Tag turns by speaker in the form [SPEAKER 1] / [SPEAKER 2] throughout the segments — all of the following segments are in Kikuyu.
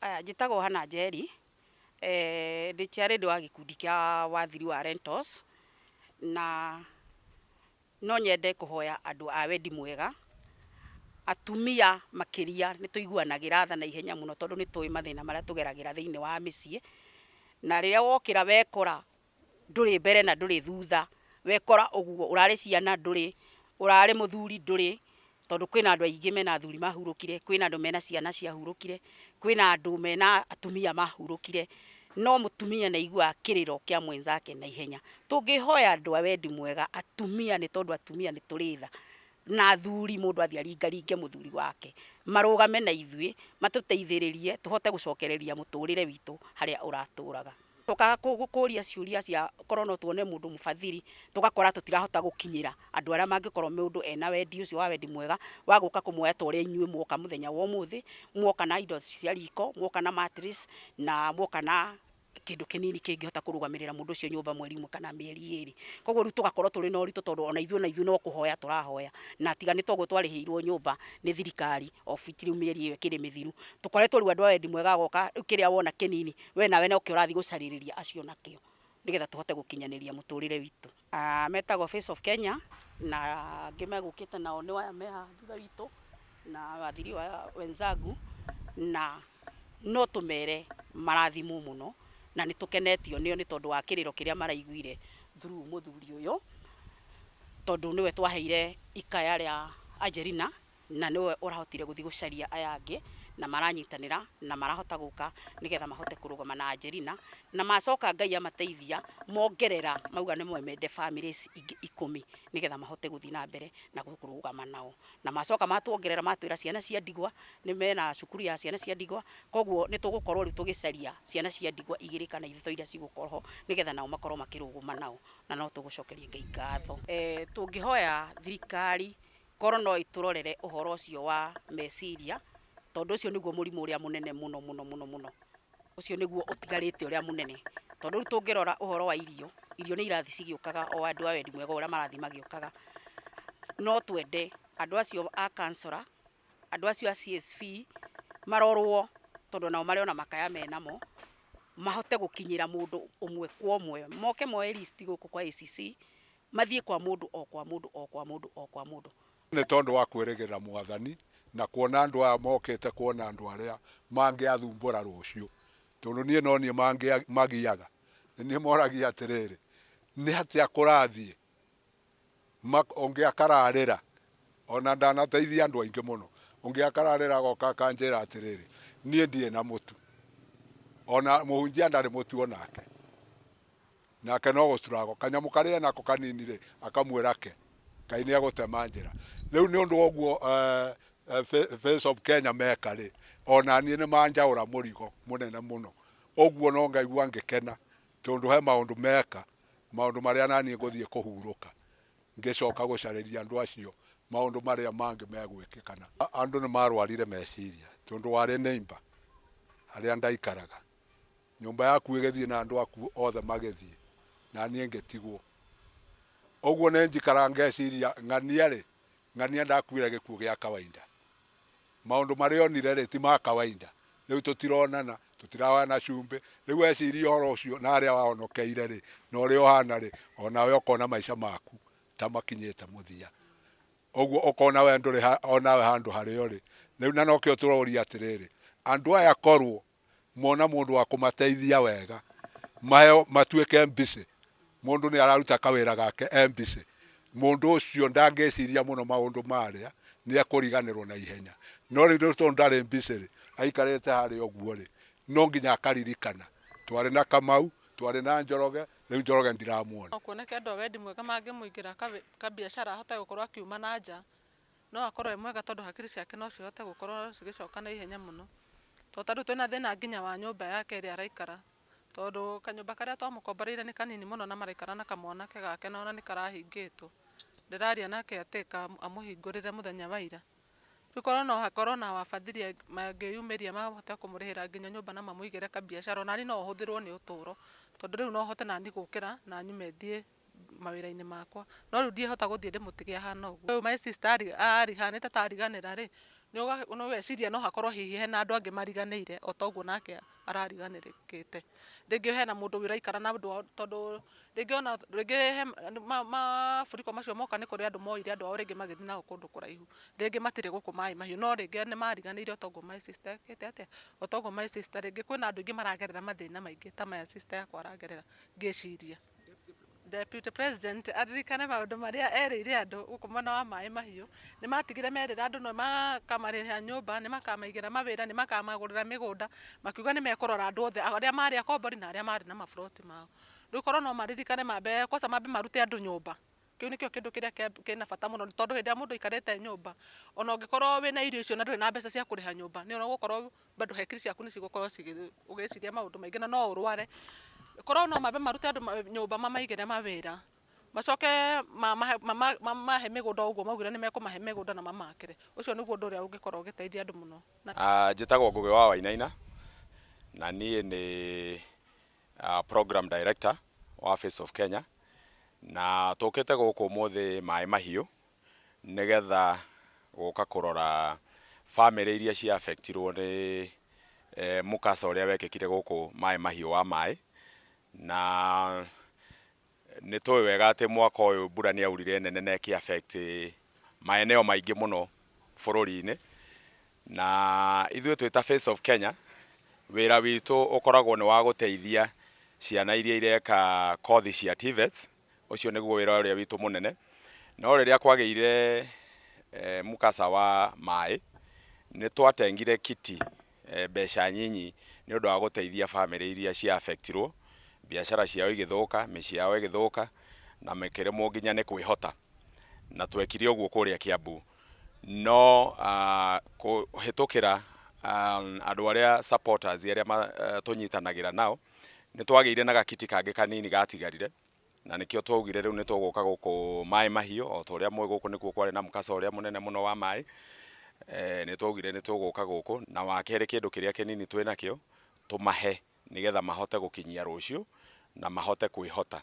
[SPEAKER 1] Aya, njĩtagwo Hannah Njeri, ndĩ chairlady wa gĩkundi kĩa wathiri wa Rentals, na no nyende kũhoya andũ a wendi mwega, atumia makĩria nĩ tũiguanagĩra tha na ihenya mũno tondũ nĩ tũĩ mathĩna marĩa tũgeragĩra thĩiniĩ wa mĩciĩ, na rĩrĩa wokĩra wekora ndũrĩ mbere na ndũrĩ thutha, wekora ũguo, ũrarĩ ciana ndũrĩ, ũrarĩ mũthuri ndũrĩ, tondũ kwĩna andũ aingĩ mena athuri mahurũkire, kwĩna andũ mena ciana ciahurũkire, kwĩna andũ mena atumia mahurũkire, no mũtumia nĩ aiguaga kĩrĩro kĩa mwenzake na ihenya. Tũngĩhoya andũ a wendi mwega, atumia nĩ tondũ atumia nĩ tũrĩ tha, na athuri mũndũ athiĩ aringaringe mũthuri wake, marũgame na ithuĩ, matũteithĩrĩrie tũhote gũcokereria mũtũrĩre witũ harĩa ũratũraga. Tũkaga kũria ciũria cia korwo no tuone mũndũ mũbathiri, tũgakora tũtirahota gũkinyĩra andũ arĩa mangĩkorwo mũndũ ena wendi ũcio wa wendi mwega wa gũka kũmuoya ta ũrĩa inyuĩ mwoka mũthenya wa ũmũthĩ, mwoka na indo cia riko, mwoka na mattress na mwoka na kĩndũ kĩnini kĩngĩhota kũrũgamĩrĩra mũndũ ũcio nyũmba mweri ũmwe kana mĩeri ĩrĩ. Koguo rĩu tũgakorwo tũrĩ na ũritũ tondũ ona ithuĩ ona ithuĩ no kũhoya tũrahoya, na tiga nĩ toguo twarĩhĩirwo nyũmba nĩ thirikari of which rĩu mĩeri ĩyo ĩkĩrĩ mĩthiru. Tũkoretwo rĩu andũ a wendi mwega agoka rĩu kĩrĩa wona kĩnini we nawe nokĩo ũrathiĩ gũcarĩrĩria acio nakĩo nĩgetha tũhote gũkinyanĩria mũtũrĩre witũ. Metagwo Face of Kenya na angĩ megũkĩte nao nĩ aya me haha thutha witũ na wathiri wa wenzangu na no tũmere marathimwo mũno na nĩ tũkenetio nĩo nĩ tondũ wa kĩrĩro kĩrĩa maraiguire through mũthuri ũyũ, tondũ nĩwe twaheire ikaya rĩa Angelina na nĩwe ũrahotire gũthiĩ gũcaria aya angĩ na maranyitanĩra na marahota gũka nĩgetha mahote kũrũgama na Angelina na macoka Ngai amateithia mongerera mauga nĩ mende families ingĩ ikũmi nĩgetha mahote gũthiĩ na mbere na kũrũgama nao. Na macoka matuongerera matwĩra ciana cia ndigwa nĩ mena cukuru ya ciana cia ndigwa, koguo nĩ tũgũkorwo rĩu tũgĩcaria ciana cia ndigwa igĩrĩ kana ithatũ iria cigũkorwo ho nĩgetha nao makorwo makĩrũgama nao na no tũgũcokeria Ngai ngatho. Tũngĩhoya thirikari korwo no ĩtũrorere ũhoro ũcio wa meciria, tondũ ũcio nĩguo mũrimũ ũrĩa mũnene mũno mũno mũno mũno, ũcio nĩguo ũtigarĩte ũrĩa mũnene, tondũ rĩu tũngĩrora ũhoro wa irio, irio nĩ irathiĩ cigĩũkaga o andũ a wendi mwega ũrĩa marathiĩ magĩũkaga, no twende andũ acio a councillor, andũ acio a CSV marorwo tondũ onao marĩ ona makaya menamo, mahote gũkinyĩra mũndũ ũmwe kwa ũmwe, moke moe list gũkũ kwa ACC, mathiĩ kwa mũndũ o kwa mũndũ o kwa mũndũ o kwa mũndũ.
[SPEAKER 2] Nĩ tondũ wa kwĩrĩgĩrĩra Mwathani na kuona andũ aya mokĩte kuona andũ arĩa mangĩathumbũra rũciũ, tondũ niĩ no niĩ magiaga. Nĩ niĩ moragia atĩrĩrĩ, nĩ atĩa kũrathiĩ? Ũngĩ akararĩra, ona ndanateithia andũ aingĩ mũno, ũngĩ akararĩra agoka akanjĩra atĩrĩrĩ, niĩ ndirĩ na mũtu. Ona mũhunjia ndarĩ mũtu onake. Nake no gũcurago kanyamũ karĩa enako kanini rĩ, akamwĩra ke, Ngai nĩ egũtema njĩra. Rĩu nĩ ũndũ wa ũguo Face of Kenya meka rĩ, ona niĩ nĩ manjaũra mũrigo mũnene mũno. Ũguo no ngaigua ngĩkena tondũ he maũndũ meka, maũndũ marĩa naniĩ ngũthiĩ kũhurũka ngĩcoka gũcarĩria andũ acio maũndũ marĩa mangĩ megwĩkĩkana. Andũ nĩ marwarire meciria tondũ warĩ neighbour harĩa ndaikaraga. Nyũmba yaku ĩgĩthiĩ na andũ aku othe magĩthiĩ, na niĩ ngĩtigwo. Ũguo nĩ njikaraga ngeciria, ng'ania-rĩ, ng'ania ndakuire gĩkuũ gĩa kawaida. Maũndũ marĩa onire-rĩ, ti ma kawaida. Rĩu tũtironana, tũtirahoyana cumbĩ. Rĩu weciria ũhoro ũcio na harĩa wahonokeire-rĩ, na ũrĩa ũhana-rĩ, o nawe ũkona maica maku ta makinyĩte mũthia. Ũguo ũkona we ndũrĩ o nawe handũ harĩa ũrĩ. Rĩu na nokĩo tũroria atĩrĩrĩ, andũ aya korwo mona mũndũ wa kũmateithia wega, maheo matuĩke busy, mũndũ nĩ araruta kawĩra gake e busy, mũndũ ũcio ndangĩciria mũno maũndũ marĩa, nĩ ekũriganĩrwo na ihenya. No rĩu tondũ ndarĩ busy rĩ, aikarĩte harĩa ũguo rĩ, no nginya akaririkana, twarĩ na Kamau, twarĩ na Njoroge, rĩu Njoroge ndiramuona.
[SPEAKER 3] No kuoneke andũ a wendi mwega mangĩmũigĩra kabiacara ahote gũkorwo akiuma na nja. No akorwo e mwega tondũ hakiri ciake no cihote gũkorwo cigĩcoka na ihenya mũno. Tondũ ta rĩu twĩna thĩna nginya wa nyũmba yake ĩrĩa araikara, tondũ kanyũmba karĩa twamũkomboreire nĩ kanini mũno na maraikara na kamwanake gake na ona nĩ karahingĩtwo. Ndĩraria nake atĩ amũhingũrĩre mũthenya wa ira. Rĩu korwo no hakorwo na wabadhiri mangĩyumĩria mahote kũmũrĩhĩra nginya nyũmba na mamũigĩre kabiacara onani no hũthĩrwo nĩ ũtũro. Tondũ rĩu no hote nani gũkĩra na nyume thiĩ mawĩra-inĩ makwa, no rĩu ndiĩhota gũthiĩ ndĩmũtige ahana ũguo. Ũyũ my sister arihanĩte ta ariganĩra rĩ, Nĩ ũgeciria no hakorwo hihi hena andũ angĩ mariganĩire o ta ũguo nake arariganĩrĩkĩte. Rĩngĩ hena mũndũ ũraikara na andũ ao tondũ rĩngĩ ona rĩngĩ he mafuriko macio moka nĩ kũrĩ andũ moire andũ ao rĩngĩ magĩthiĩ nao kũndũ kũraihu. Rĩngĩ matirĩ gũkũ Maĩ Mahiũ no rĩngĩ nĩ mariganĩire o ta ũguo my sister ekĩte atĩa, o ta ũguo my sister rĩngĩ kwĩna andũ aingĩ maragerera mathĩna maingĩ ta maya sister yakwa aragerera ngĩciria. Deputy President aririkane maũndũ marĩa erĩire andũ gũkũ mwena wa Maĩ Mahiũ, nĩ matigire merĩra andũ nĩ makamarĩhĩra nyũmba, nĩ makamaigĩra mawĩra, nĩ makamagũrĩra mĩgũnda, makiuga nĩ mekũrora andũ othe arĩa marĩ akombori na arĩa marĩ na maburoti mao. Rĩu korwo no maririkane mambe kwanza mambe marute andũ nyũmba, kĩu nĩkĩo kĩndũ kĩrĩa kĩna bata mũno tondũ hĩndĩ ĩrĩa mũndũ aikarĩte nyũmba, ona ũngĩkorwo wĩna irio icio na ndũrĩ na mbeca cia kũrĩha nyũmba, nĩ ũgũkorwo bado hakiri ciaku nĩ cigũkorwo ũgĩciria maũndũ maingĩ na no ũrware. Korwo no mambe marute andũ nyũmba mamaigĩre mawĩra, macoke mamahe mĩgũnda o ũguo maugire nĩ mekũmahe mĩgũnda na mamakĩre. Ũcio nĩguo ũndũ ũrĩa ũngĩkorwo ũgĩteithia andũ mũno.
[SPEAKER 4] Njĩtagwo Ngũgĩ wa Wainaina na niĩ nĩ Program Director wa Face of Kenya na tũkĩte gũkũ ũmũthĩ Maĩ Mahiũ nĩgetha gũka kũrora bamĩrĩ iria cia affectirwo nĩ mũkasa ũrĩa wekĩkire gũkũ Maĩ Mahiũ wa maĩ na Nĩ tũĩ wega atĩ mwaka ũyũ mbura nĩ yaurire nene na ĩkĩ affect maeneo maingĩ mũno bũrũri-inĩ. Na ithuĩ twĩ ta Face of Kenya, wĩra witũ ũkoragwo nĩ wa gũteithia ciana iria ireka kothi cia TVETs, ũcio nĩguo wĩra ũrĩa witũ mũnene. No rĩrĩa kwagĩire mkasa wa maĩ, nĩ twatengire kiti mbeca nyinyi nĩ ũndũ wa gũteithia bamĩrĩ iria cia affectirwo, biacara ciao igĩthũka, mĩciĩ yao ĩgĩthũka na makĩremwo nginya nĩ kwĩhota. Na twekire ũguo kũrĩa Kiambu. No kũhĩtũkĩra andũ arĩa supporters arĩa tũnyitanagĩra nao, nĩ twagĩire na gakiti kangĩ kanini gatigarire. Na nĩkĩo twaugire rĩu nĩ tũgũka gũkũ Maĩ Mahiũ, o ta ũrĩa mũĩ gũkũ nĩkuo kwarĩ na mũkasa ũrĩa mũnene mũno wa maĩ. Nĩ twaugire nĩ tũgũka gũkũ, na wa kerĩ kĩndũ kĩrĩa kĩnini twĩ nakĩo tũmahe nĩgetha mahote gũkinyia rũciũ na mahote kwĩhota.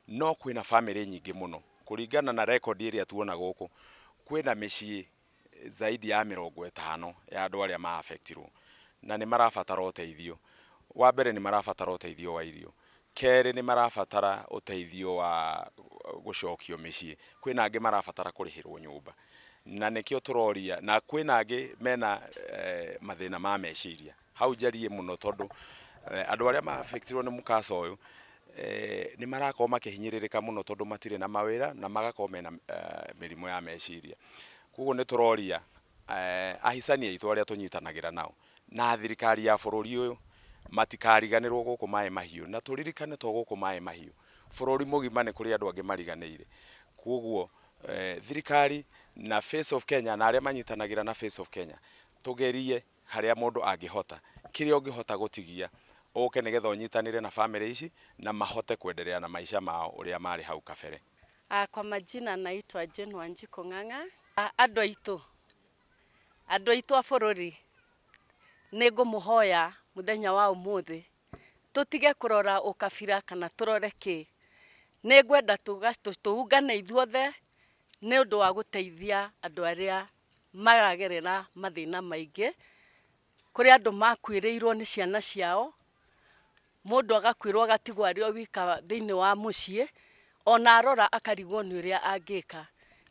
[SPEAKER 4] No kwĩna bamĩrĩ nyingĩ mũno, kũringana na rekondi ĩrĩa tuona gũkũ, kwĩna mĩciĩ zaidi ya 50 ya andũ arĩa ma affectirwo na nĩ marabatara ũteithio. Wa mbere nĩ marabatara ũteithio wa irio, kerĩ nĩ marabatara ũteithio wa gũcokio mĩciĩ, kwĩna angĩ marabatara kũrĩhĩrwo nyũmba na nĩkĩo tũroria, na kwĩna angĩ mena mathĩna ma meciria. Hau njarie mũno tondũ andũ arĩa ma affectirwo nĩ mũkasa ũyũ nĩ marakorwo makĩhinyĩrĩrĩka mũno tondũ matirĩ na mawĩra na magakorwo mena mĩrimũ ya meciria. Koguo nĩ tũroria ahisani aitũ arĩa tũnyitanagĩra nao na thirikari ya bũrũri ũyũ matikariganĩrwo gũkũ Maĩ Mahiũ, na tũririkane to gũkũ Maĩ Mahiũ, bũrũri mũgima nĩ kũrĩ andũ angĩ mariganĩire. Koguo thirikari na Face of Kenya na arĩa manyitanagĩra na Face of Kenya tũgerie harĩa mũndũ angĩhota, kĩrĩa ũngĩhota gũtigia ũke nĩgetha ũnyitanĩre na bamĩrĩ ici na mahote kwenderea na maica mao ũrĩa marĩ hau kabere.
[SPEAKER 5] Kwa majina naitwa Jane Wanjiku Ng'ang'a. Andũ aitũ, andũ aitũ a bũrũri, nĩ ngũmũhoya mũthenya wa ũmũthĩ, tũtige kũrora ũkabira kana tũrore kĩ. Nĩ ngwenda tũungane ithuothe nĩ ũndũ wa gũteithia andũ arĩa maragerera mathĩna maingĩ. Kũrĩ andũ makuĩrĩirwo nĩ ciana ciao, mũndũ agakuĩrwo agatigwo arĩ o wika thĩinĩ wa mũciĩ, ona arora akarigwo nĩ ũrĩa angĩka.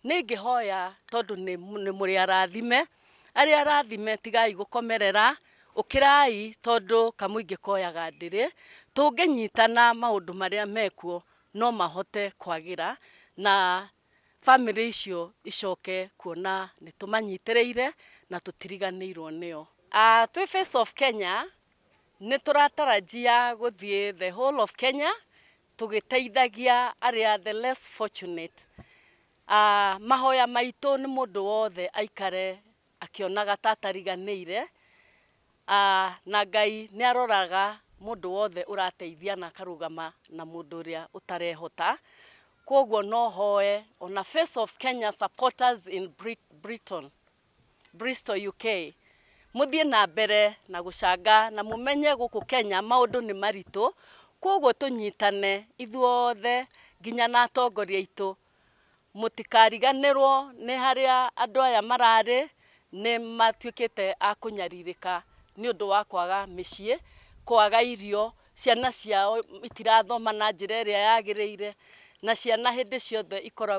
[SPEAKER 5] Niĩ ingĩhoya tondũ nĩ mũrĩ arathime, arĩa arathime tigai gũkomerera, ũkĩrai tondũ kamũingĩ koyaga ndĩrĩ, tũngĩnyitana maũndũ marĩa mekuo no mahote kwagĩra na bamĩrĩ icio icoke kuona nĩ tũmanyitĩrĩire na tũtiriganĩirwo nĩo. Twĩ Face of Kenya nĩ tũratarajia gũthiĩ the whole of Kenya tũgĩteithagia arĩa the less fortunate. Mahoya maitũ nĩ mũndũ wothe aikare akĩonaga ta atariganĩire, na Ngai nĩ aroraga mũndũ wothe ũrateithia na akarũgama na mũndũ ũrĩa ũtarehota. Kwoguo no hoe ona Face of Kenya supporters in Britain, Bristol UK, mũthiĩ na mbere na gũcanga na mũmenye gũkũ Kenya maũndũ nĩ maritũ, kwoguo tũnyitane ithuothe nginya na atongoria aitũ, mũtikariganĩrwo nĩ harĩa andũ aya mararĩ, Nĩ matuĩkĩte a kũnyarirĩka nĩ ũndũ wa kwaga mĩciĩ, kwaga irio, ciana ciao itirathoma na njĩra ĩrĩa yagĩrĩire, na ciana hĩndĩ ciothe ikoragwo.